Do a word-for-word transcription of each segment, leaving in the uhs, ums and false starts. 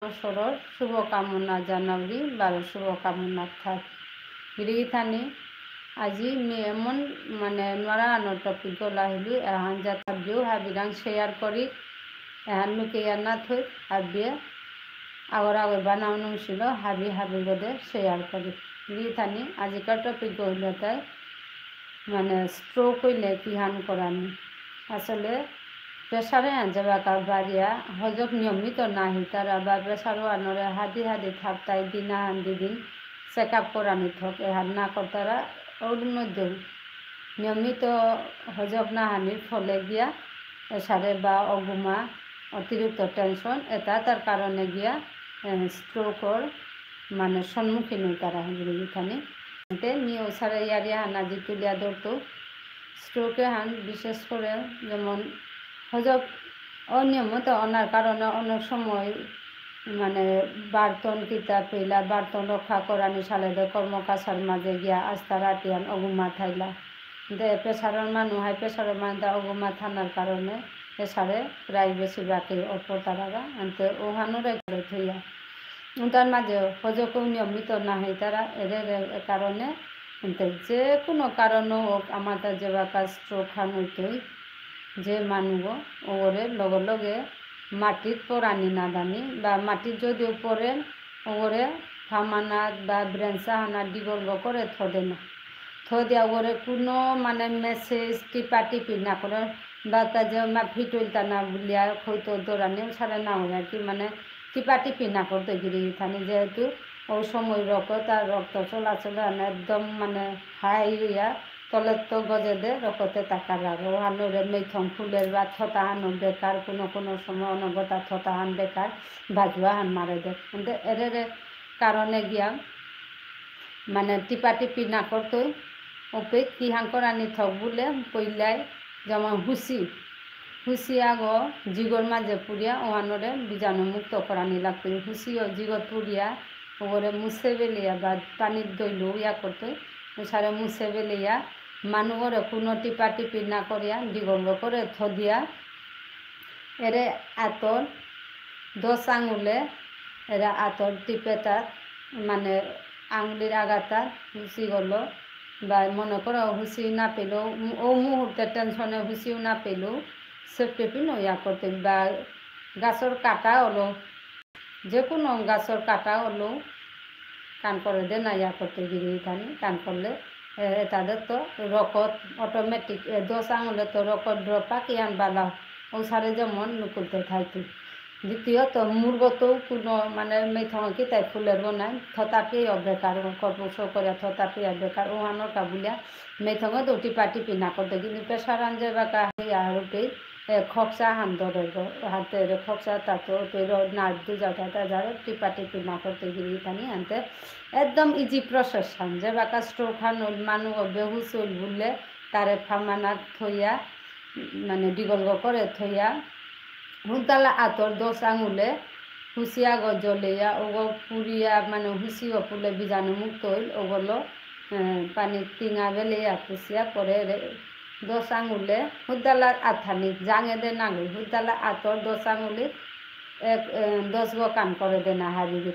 বছরর শুভকামনা জানাউরি, বারো শুভকামনা থাক। গিরিগিথানি, আজি মি এমন মানে নরা আনো টপিক গলা আহিলু, এহান যাতা ভিউ হাবিরাং শেয়ার করি, এহান লুকে ইয়া না থই, হাবিয়ে আগর আগর বানাও নুংসিল, হাবি হাবি গদে শেয়ার করি। গিরিগিথানি, আজিকার টপিক হইল তাই, মানে স্ট্রোক হইলে কিহান করানি। আসলে প্রেশারে আনজে বাকা বাড়িয়া হজক নিয়মিত না হিতারা বা প্রেশার ওয়ানরে হাদি হাদি থাকতাই দিনা হান দিদিন চেক আপ করানি থক এহান না করতারা অরুণোদয় নিয়মিত হজক না হানির ফলে গিয়া প্রেশারে বা অগুমা অতিরিক্ত টেনশন এটা তার কারণে গিয়া এ, স্ট্রোকর মানে সম্মুখীন হইতারা গিরিগিথানি। এতে মি ওসারে ইয়ারিয়া হানা জিতুলিয়া ধরতো। স্ট্রোকে হান বিশেষ করে যেমন হজক অনিয়মিত অনার কারণে অনেক সময় মানে বার্তন কিতা পেলা, বার্তন রক্ষা করানি সালেদে কর্মকাছার মাঝে গিয়া আস্তা রাতিয়ান অগুমা থাইলা। দে প্রেশারর মানু, হাই প্রেশারর মানু দা অগুমা থানার কারণে প্রেশারে প্রায় বেশিরভাগই অপর তারারা আনতে ওহানোরে করে থইয়া। উনতার মাঝে হজকও নিয়মিত না হইতারা এরে এরে এ কারণে আনতে যে কোনো কারণও হোক আমার তা যে বাকা স্ট্রোক হান হইতই যে মানুষ ওরে লগে লগে মাটিত পড়ানি না দানি বা মাটিত যদিও পড়ে ওরে ফামানাত বা ব্রেঞ্চা হানা ডিগল করে থদে না। থদিয়া ওরে কোনো মানে মেসেজ টিপা টিপি না করে বা তা যে মা ফিটুলতা না বুলিয়া হয়তো দৌড়ানি সারে না হয় আর কি মানে টিপা টিপি না করতে গিরি থানি যেহেতু ওই সময় রক্ত তার রক্ত চলাচল মানে একদম মানে হাই হইয়া তলে তো গজে দে রকতে তাকার লাগে। ওহানোরে মেথং ফুলের বা থতাহানো বেকার, কোনো কোনো সময় অনগতা থতাহান বেকার, বাজুয়া হান মারে দে। কিন্তু এরে রে কারণে গিয়া মানে টিপা টিপি না করতই, ওপে কি হাঙ্করানি থক বুলে পইলাই যেমন হুসি, হুসি আগো জিগর মাঝে পুরিয়া ওহানোরে বীজাণু মুক্ত করানি লাগতই। হুসিও জিগর পুরিয়া ওগরে মুছে বেলিয়া বা পানির দইলো ইয়া করতই, উসারে মুছে বেলিয়া মানুগরে কোনো টিপা টিপি না করিয়া ডিগল করে থদিয়া এরে আতর দশ আঙুলে এরে আতর টিপেতাত মানে আঙুলির আগাতাত হুসি গলো বা মনে করো হুসি না পেলেও ও মুহূর্তে টেনশনে হুসিও না পেলেও সেফটি পিন ইয়া করতে বা গাছর কাটা হলো যে কোনো গাছর কাটা হলো কান করে দে না ইয়া করতে গিরি থানি কান করলে এ, এতাদের তো রকত অটোমেটিক দশ আঙুলে তো রকত ড্রপ পাকি আনবালা ওসারে যেমন নুকুলতে থাইতে। দ্বিতীয়ত মুরগত কোনো মানে মেথং কিতাই ফুলের নাই থতাপি অবেকার কর্পূষ করে থতাপি অবেকার ওহানোর কাবুলিয়া মেথং তো টিপা টিপি না করতে কিন্তু প্রেশার আনজে বাকা হইয়া আর উঠে এ, খকসা হান ধরে গো, হাতে রে খকসা তাতো তেরো নাক দু জায়গা তা যারে টিপা টিপি না করতে গিরি থানি আনতে একদম ইজি প্রসেস হান যে বাকা স্ট্রোক হান হইল মানু বেহুশ হইল বুললে তারে ফামানা থইয়া মানে ডিগল গো করে থইয়া হুদালা আতর দশ আঙুলে হুসিয়া গো জ্বলেয়া ওগো পুরিয়া মানে হুসি গো পুলে বীজাণু মুক্ত হইল ওগলো এ, পানি টিঙা বেলেয়া পুষিয়া পরে রে দশ আঙুলে হুদালা আথানি জাঙে দে নাগই হুদালা আতর দশ আঙুলি এক এ, দশ গো কান করে দে না হাবিবি।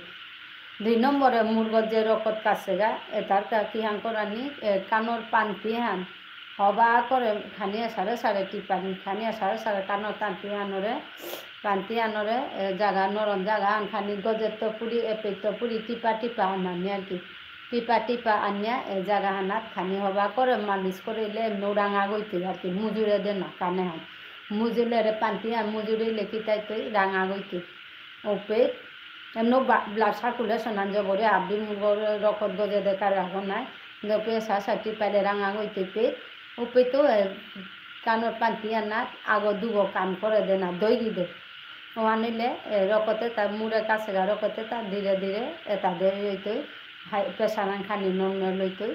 দুই নম্বরে মুরগত যে রকত কাছেগা এটার কা কি হান করানি এ, কানর পান্তি হান হবা করে খানিয়া সারে সারে টিপানি খানিয়া সারে সারে কানর তান্তি হানরে পান্তি হানরে এ, জাগা নরম জাগা হান খানি গজের তো পুরি এপে তো পুরি টিপা টিপা আনানি আর কি। টিপা টিপা আনিয়া এ জাগা হানাত খানি হবা করে মালিশ করিলে এমনি রাঙা গইতে আর কি মুজুরে দে না কানে হান। মুজুলে রে পান্তি হান মুজুরিলে কিতাই তুই রাঙা গইতে। ওপে এমনি ব্লাড সার্কুলেশন আন জবরে আবি মুগর রকত গজে দে কার রাখো নাই। দপে সা সা টিপাইলে রাঙা গইতে পে। ওপে তো এ, কানর পান্তি আনা আগো দুগো কান করে দে না দই দি দে। ও আনিলে এ, রকতে তার মুড়ে কাছেগা রকতে তার ধীরে ধীরে এটা দে হইতই হাই প্রেশার আন খানি নর্মাল হইতই।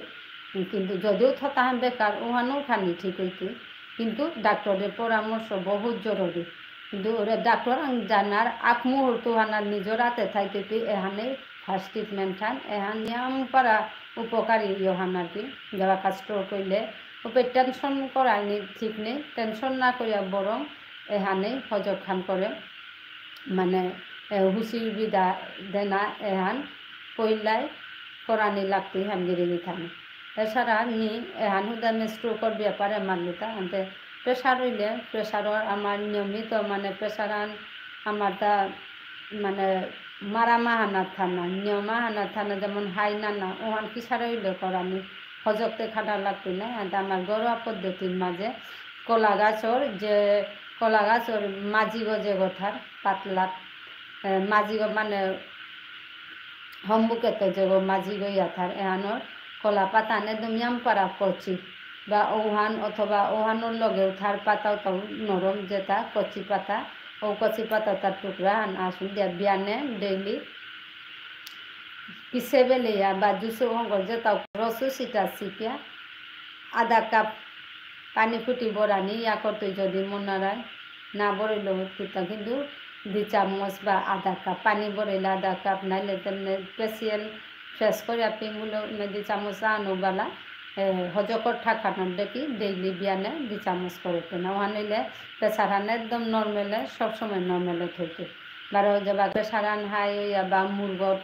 কিন্তু যদিও থতাহান বেকার ওহানও খানি ঠিক হইতই। কিন্তু ডাক্তারের পরামর্শ বহুত জরুরি। কিন্তু ওরে ডাক্তার আন জানার আগ মুহূর্ত হানার নিজর হাতে থাইতে পি এহানে ফার্স্ট ট্রিটমেন্ট হান এহান নিয়াম পারা উপকারী ইয়ো হান আর কি। যারা কাজ স্ট্রোক হইলে ওপে টেনশন করানি ঠিক নেই, টেনশন না করিয়া বরং এহানে হজক খান করে মানে এ, হুসি বিদা দেনা এহান পইলাই করানি লাগতই হান গিরি গিথানি। এছাড়া মি এহান হুদা মি স্ট্রোকর ব্যাপারে মারলুতা, আনতে প্রেশার হইলে, প্রেশারর আমার নিয়মিত মানে প্রেশার আন আমার তা মানে মারা মাহানা থানা, নিয়ম মাহানা থানা যেমন হাই নানা, ওহান কিসারে হইলে করানি হজকতে খানা লাগতই না, আনতে আমার ঘরোয়া পদ্ধতির মাঝে কলা গাছর যে, কলা গাছর মাঝিগো যে গথার পাতলা, এ, মাঝিগো মানে হম্বুকেতে যেগো মাঝিগো ইয়াথার এহানোর কলা পাতান একদম ইয়াম পারা কচি বা ওহান অথবা ওহানোর লগে উঠার পাতাও তাও নরম যেটা কচি পাতা, ও কচি পাতা তার টুকরা হান আসুন দিয়া বিয়ানে ডেইলি পিসে বেলিয়া বা জুসে হঙ্গর যেটা রসু সিটা সিপিয়া আধা কাপ পানি ফুটি বরানি ইয়া করতে যদি মনারায় না বড়ইলেও কিতা কিন্তু দুই চামচ বা আধা কাপ পানি বড়ইলে আধা কাপ নাইলে তেমনি স্পেশাল ফ্রেশ করে পিঙ্গুলো মে দুই চামচ আনো বালা, এ, হজকর ঠাকানোর দেখি ডেইলি বিয়ানে দুই চামচ করে পেনা। ওহান হইলে প্রেশার হান একদম নর্মালে, সবসময় নর্মালে থাকে। বারো যে বা প্রেশার হান হাই হইয়া বা মুরগত,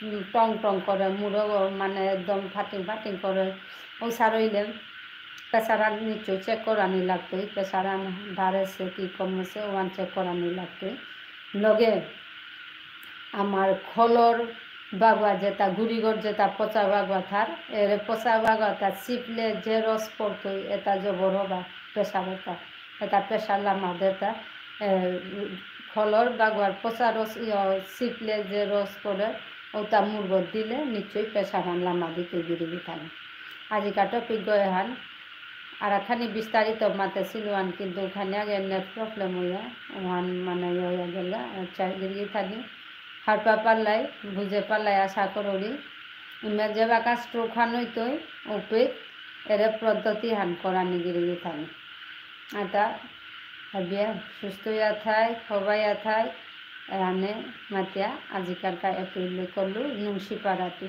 উম, টং টং করে, মুরগ মানে একদম ফাটিং ফাটিং করে, ওসার হইলে প্রেশার হান নিশ্চয় চেক করানি লাগতই, প্রেশার হান বাড়েছে কি কমেছে, ওহান চেক করানি লাগতই। লগে আমার খলর বাগুয়া যেটা, গুড়িগর যেটা পচা বাগুয়া থার, এর পচা বাগুয়া থার চিপলে যে রস পড়তই, এটা জবর হবা প্রেশার এটা, এটা প্রেশার লামাদের তা, এ, খলর বাগুয়ার পচা রস, ইয়, চিপলে যে রস পড়ে, ওটা মুরগত দিলে নিশ্চয়ই প্রেশার হান লামা দিতে গিরি গিথানি। আজিকা টপিক গয়ে হান, আর খানি বিস্তারিত মাতে সিলুয়ান, কিন্তু খানি আগে নেট প্রবলেম হইয়া, ওহান মানে ইয়ে হইয়া গেল, আচ্ছা, গিরি গিথানি। হারপা পাল্লাই, বুঝে পাল্লাই আশা করুরি। ইমে যে বাকা স্ট্রোক হান হইতই, উপিত, এরে পদ্ধতি হান করানি গিরি গিথানি। আতা, হাবিয়া, সুস্থ ইয়া থাই, হবা ইয়া থাই, এহানে মাতিয়া, আজিকার কা এপিল করলু, নুংশি পারাতি।